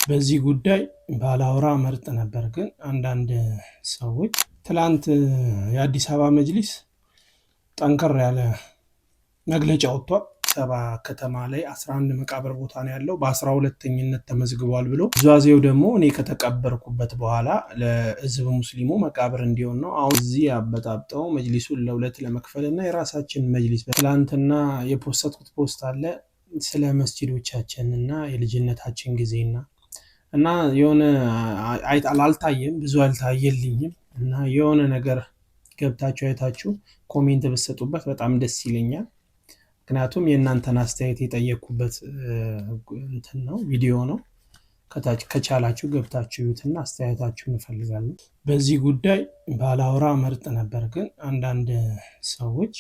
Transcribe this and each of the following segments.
በዚህ ጉዳይ ባላወራ መርጥ ነበር፣ ግን አንዳንድ ሰዎች ትላንት የአዲስ አበባ መጅሊስ ጠንከር ያለ መግለጫ ወጥቷል። አዲስ አበባ ከተማ ላይ 11 መቃብር ቦታ ነው ያለው፣ በ12ኝነት ተመዝግቧል ብሎ ዟዜው ደግሞ እኔ ከተቀበርኩበት በኋላ ለህዝብ ሙስሊሙ መቃብር እንዲሆን ነው። አሁን እዚህ አበጣብጠው መጅሊሱን ለሁለት ለመክፈል እና የራሳችን መጅሊስ ትላንትና የፖስተትኩት post አለ ስለ መስጂዶቻችን እና የልጅነታችን ጊዜና እና የሆነ አልታየም፣ ብዙ አልታየልኝም እና የሆነ ነገር ገብታችሁ አይታችሁ comment ብትሰጡበት በጣም ደስ ይለኛል። ምክንያቱም የእናንተን አስተያየት የጠየቅኩበት እንትን ነው፣ ቪዲዮ ነው። ከታች ከቻላችሁ ገብታችሁ እዩትና አስተያየታችሁን እንፈልጋለን። በዚህ ጉዳይ ባላወራ መርጥ ነበር፣ ግን አንዳንድ ሰዎች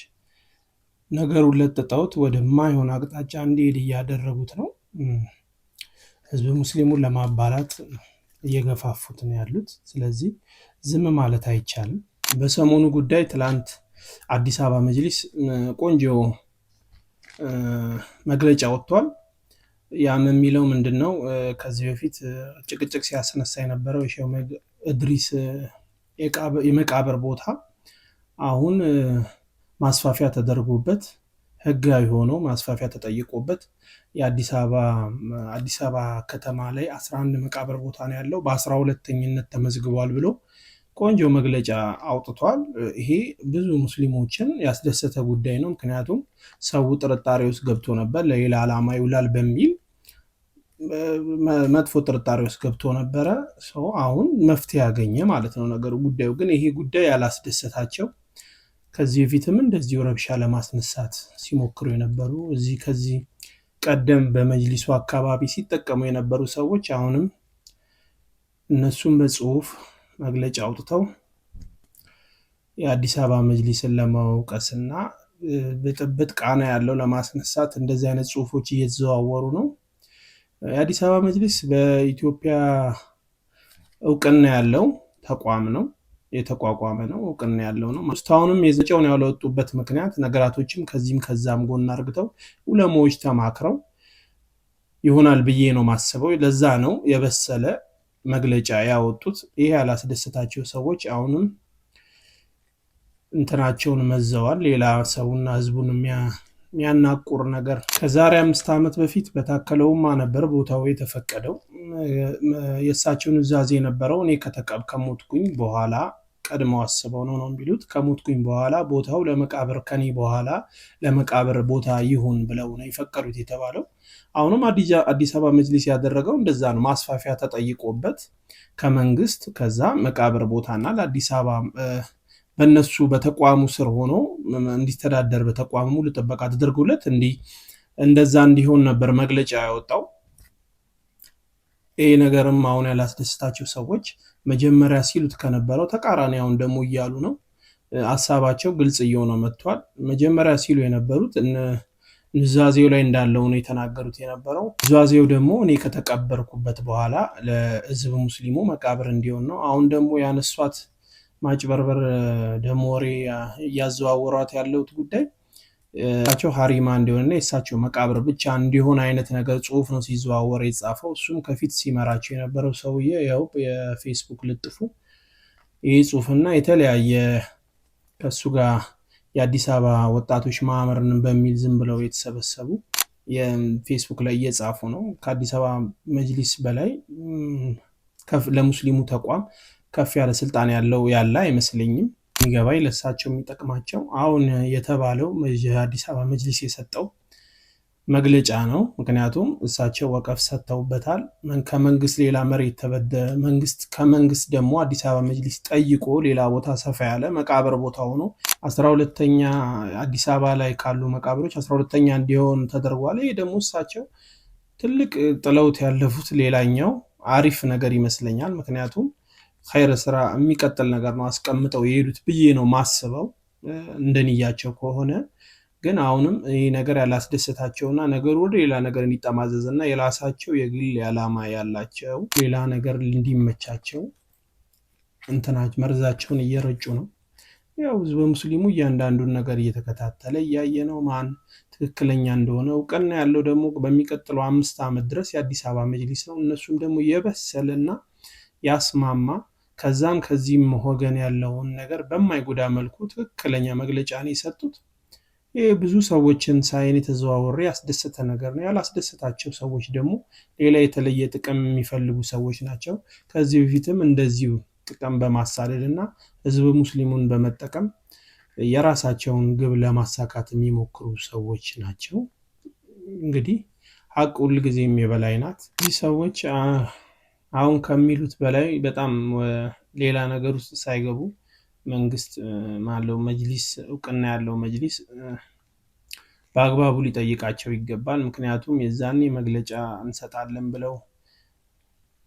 ነገሩን ለጥጠውት ወደማይሆን አቅጣጫ እንዲሄድ እያደረጉት ነው። ህዝብ ሙስሊሙን ለማባላት እየገፋፉት ነው ያሉት። ስለዚህ ዝም ማለት አይቻልም። በሰሞኑ ጉዳይ ትላንት አዲስ አበባ መጅሊስ ቆንጆ መግለጫ ወጥቷል። ያም የሚለው ምንድን ነው? ከዚህ በፊት ጭቅጭቅ ሲያስነሳ የነበረው የሼህ እድሪስ የመቃብር ቦታ አሁን ማስፋፊያ ተደርጎበት ህጋዊ ሆኖ ማስፋፊያ ተጠይቆበት የአዲስ አበባ ከተማ ላይ 11 መቃብር ቦታ ነው ያለው፣ በ12ኝነት ተመዝግቧል ብሎ ቆንጆ መግለጫ አውጥቷል። ይሄ ብዙ ሙስሊሞችን ያስደሰተ ጉዳይ ነው። ምክንያቱም ሰው ጥርጣሬ ውስጥ ገብቶ ነበር፣ ለሌላ ዓላማ ይውላል በሚል መጥፎ ጥርጣሬ ውስጥ ገብቶ ነበረ። ሰው አሁን መፍትሄ ያገኘ ማለት ነው ነገሩ ጉዳዩ ግን ይሄ ጉዳይ ያላስደሰታቸው ከዚህ በፊትም እንደዚሁ ረብሻ ለማስነሳት ሲሞክሩ የነበሩ እዚህ ከዚህ ቀደም በመጅሊሱ አካባቢ ሲጠቀሙ የነበሩ ሰዎች አሁንም እነሱም በጽሁፍ መግለጫ አውጥተው የአዲስ አበባ መጅሊስን ለመውቀስና ብጥብጥ ቃና ያለው ለማስነሳት እንደዚህ አይነት ጽሁፎች እየተዘዋወሩ ነው። የአዲስ አበባ መጅሊስ በኢትዮጵያ እውቅና ያለው ተቋም ነው፣ የተቋቋመ ነው፣ እውቅና ያለው ነው። እስካሁንም የዘጨውን ያልወጡበት ምክንያት ነገራቶችም ከዚህም ከዛም ጎን አርግተው ዑለማዎች ተማክረው ይሆናል ብዬ ነው ማስበው። ለዛ ነው የበሰለ መግለጫ ያወጡት። ይሄ ያላስደሰታቸው ሰዎች አሁንም እንትናቸውን መዘዋል። ሌላ ሰውና ህዝቡን የሚያናቁር ነገር ከዛሬ 5 ዓመት በፊት በታከለውማ ነበር ቦታው የተፈቀደው። የእሳቸውን ኑዛዜ የነበረው እኔ ከተቀብ ከሞትኩኝ በኋላ ቀድመው አስበው ነው ነው የሚሉት። ከሞትኩኝ በኋላ ቦታው ለመቃብር ከኔ በኋላ ለመቃብር ቦታ ይሁን ብለው ነው የፈቀዱት የተባለው። አሁንም አዲስ አበባ መጅሊስ ያደረገው እንደዛ ነው። ማስፋፊያ ተጠይቆበት ከመንግስት ከዛ መቃብር ቦታና ለአዲስ አበባ በእነሱ በተቋሙ ስር ሆኖ እንዲተዳደር በተቋሙ ሙሉ ጥበቃ ተደርጎለት እንዲህ እንደዛ እንዲሆን ነበር መግለጫ ያወጣው። ይህ ነገርም አሁን ያላስደስታቸው ሰዎች መጀመሪያ ሲሉት ከነበረው ተቃራኒ አሁን ደግሞ እያሉ ነው። ሀሳባቸው ግልጽ እየሆነ መጥቷል። መጀመሪያ ሲሉ የነበሩት ኑዛዜው ላይ እንዳለው ነው የተናገሩት የነበረው። ኑዛዜው ደግሞ እኔ ከተቀበርኩበት በኋላ ለህዝብ ሙስሊሙ መቃብር እንዲሆን ነው። አሁን ደግሞ ያነሷት ማጭበርበር ደግሞ ወሬ እያዘዋወሯት ያለውት ጉዳይ እሳቸው ሀሪማ እንዲሆንና የእሳቸው መቃብር ብቻ እንዲሆን አይነት ነገር ጽሁፍ ነው ሲዘዋወር የጻፈው። እሱም ከፊት ሲመራቸው የነበረው ሰውዬ ያው የፌስቡክ ልጥፉ ይህ ጽሁፍና የተለያየ ከእሱ ጋር የአዲስ አበባ ወጣቶች ማህበርን በሚል ዝም ብለው የተሰበሰቡ የፌስቡክ ላይ እየጻፉ ነው። ከአዲስ አበባ መጅሊስ በላይ ለሙስሊሙ ተቋም ከፍ ያለ ስልጣን ያለው ያለ አይመስለኝም። የሚገባኝ ለእሳቸው የሚጠቅማቸው አሁን የተባለው የአዲስ አበባ መጅሊስ የሰጠው መግለጫ ነው። ምክንያቱም እሳቸው ወቀፍ ሰጥተውበታል። ከመንግስት ሌላ መሬት ተበደ መንግስት ከመንግስት ደግሞ አዲስ አበባ መጅሊስ ጠይቆ ሌላ ቦታ ሰፋ ያለ መቃብር ቦታ ሆኖ 12ኛ አዲስ አበባ ላይ ካሉ መቃብሮች 12ኛ እንዲሆን ተደርጓል። ይሄ ደግሞ እሳቸው ትልቅ ጥለውት ያለፉት ሌላኛው አሪፍ ነገር ይመስለኛል። ምክንያቱም ኸይር ስራ የሚቀጥል ነገር ነው አስቀምጠው የሄዱት ብዬ ነው ማስበው እንደንያቸው ከሆነ ግን አሁንም ይህ ነገር ያላስደሰታቸውና ነገሩ ወደ ሌላ ነገር እንዲጠማዘዝ እና የራሳቸው የግል ዓላማ ያላቸው ሌላ ነገር እንዲመቻቸው እንትና መርዛቸውን እየረጩ ነው። ያው ህዝበ ሙስሊሙ እያንዳንዱን ነገር እየተከታተለ እያየ ነው ማን ትክክለኛ እንደሆነ። እውቅና ያለው ደግሞ በሚቀጥለው 5 ዓመት ድረስ የአዲስ አበባ መጅሊስ ነው። እነሱም ደግሞ የበሰለና ያስማማ ከዛም ከዚህም ወገን ያለውን ነገር በማይጎዳ መልኩ ትክክለኛ መግለጫ ነው የሰጡት። ይህ ብዙ ሰዎችን ሳይን የተዘዋወረ ያስደሰተ ነገር ነው። ያላስደሰታቸው ሰዎች ደግሞ ሌላ የተለየ ጥቅም የሚፈልጉ ሰዎች ናቸው። ከዚህ በፊትም እንደዚሁ ጥቅም በማሳደድ እና ህዝብ ሙስሊሙን በመጠቀም የራሳቸውን ግብ ለማሳካት የሚሞክሩ ሰዎች ናቸው። እንግዲህ ሀቅ ሁልጊዜም የበላይ ናት። እዚህ ሰዎች አሁን ከሚሉት በላይ በጣም ሌላ ነገር ውስጥ ሳይገቡ መንግስት ማለው መጅሊስ እውቅና ያለው መጅሊስ በአግባቡ ሊጠይቃቸው ይገባል። ምክንያቱም የዛኔ መግለጫ እንሰጣለን ብለው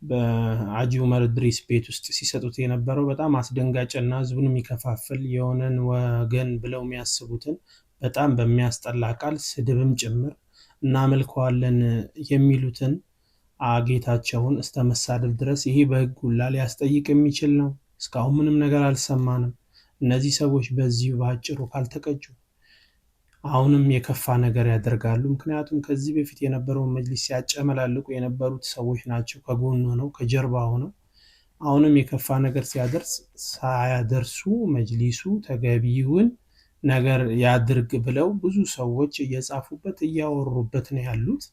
በሀጂ ዑመር እድሪስ ቤት ውስጥ ሲሰጡት የነበረው በጣም አስደንጋጭና ህዝቡን የሚከፋፍል የሆነን ወገን ብለው የሚያስቡትን በጣም በሚያስጠላ ቃል ስድብም ጭምር እናመልከዋለን የሚሉትን ጌታቸውን እስከ መሳደብ ድረስ ይሄ በህግ ሁላ ሊያስጠይቅ የሚችል ነው። እስካሁን ምንም ነገር አልሰማንም። እነዚህ ሰዎች በዚሁ በአጭሩ ካልተቀጩ አሁንም የከፋ ነገር ያደርጋሉ። ምክንያቱም ከዚህ በፊት የነበረውን መጅሊስ ሲያጨመላልቁ የነበሩት ሰዎች ናቸው፣ ከጎን ሆነው ከጀርባ ሆነው። አሁንም የከፋ ነገር ሲያደርስ ሳያደርሱ መጅሊሱ ተገቢውን ነገር ያድርግ ብለው ብዙ ሰዎች እየጻፉበት እያወሩበት ነው ያሉት።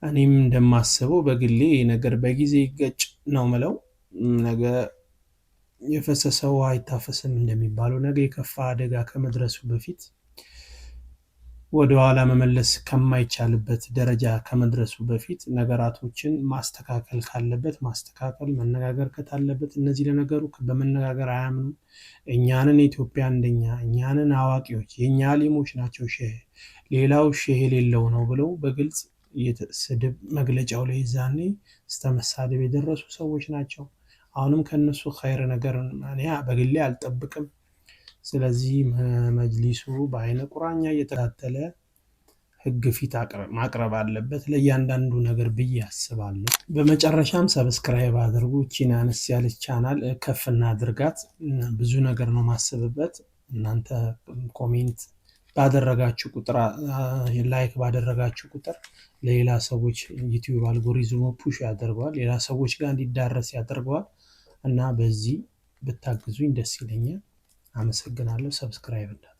እኔም እንደማስበው በግሌ ይህ ነገር በጊዜ ይገጭ ነው ምለው። ነገ የፈሰሰ ውሃ አይታፈስም እንደሚባለው ነገ የከፋ አደጋ ከመድረሱ በፊት ወደኋላ መመለስ ከማይቻልበት ደረጃ ከመድረሱ በፊት ነገራቶችን ማስተካከል ካለበት ማስተካከል፣ መነጋገር ከታለበት እነዚህ ለነገሩ በመነጋገር አያምኑም። እኛንን ኢትዮጵያ አንደኛ፣ እኛንን አዋቂዎች፣ የእኛ አሊሞች ናቸው ሼህ፣ ሌላው ሼህ የሌለው ነው ብለው በግልጽ ስድብ መግለጫው ላይ ዛኔ እስከ መሳደብ የደረሱ ሰዎች ናቸው። አሁንም ከእነሱ ኸይር ነገር እኔ በግሌ አልጠብቅም። ስለዚህ መጅሊሱ በአይነ ቁራኛ እየተከታተለ ህግ ፊት ማቅረብ አለበት ለእያንዳንዱ ነገር ብዬ አስባለሁ። በመጨረሻም subscribe አድርጉ። እቺን አነስ ያለች ቻናል ከፍ እናድርጋት። ብዙ ነገር ነው ማስብበት። እናንተ comment ባደረጋችሁ ቁጥር፣ like ባደረጋችሁ ቁጥር ለሌላ ሰዎች ዩቲዩብ algorithm ኡ push ያደርገዋል፣ ሌላ ሰዎች ጋር እንዲዳረስ ያደርገዋል እና በዚህ ብታግዙኝ ደስ ይለኛል። አመሰግናለሁ። Subscribe እንዳትረሱ።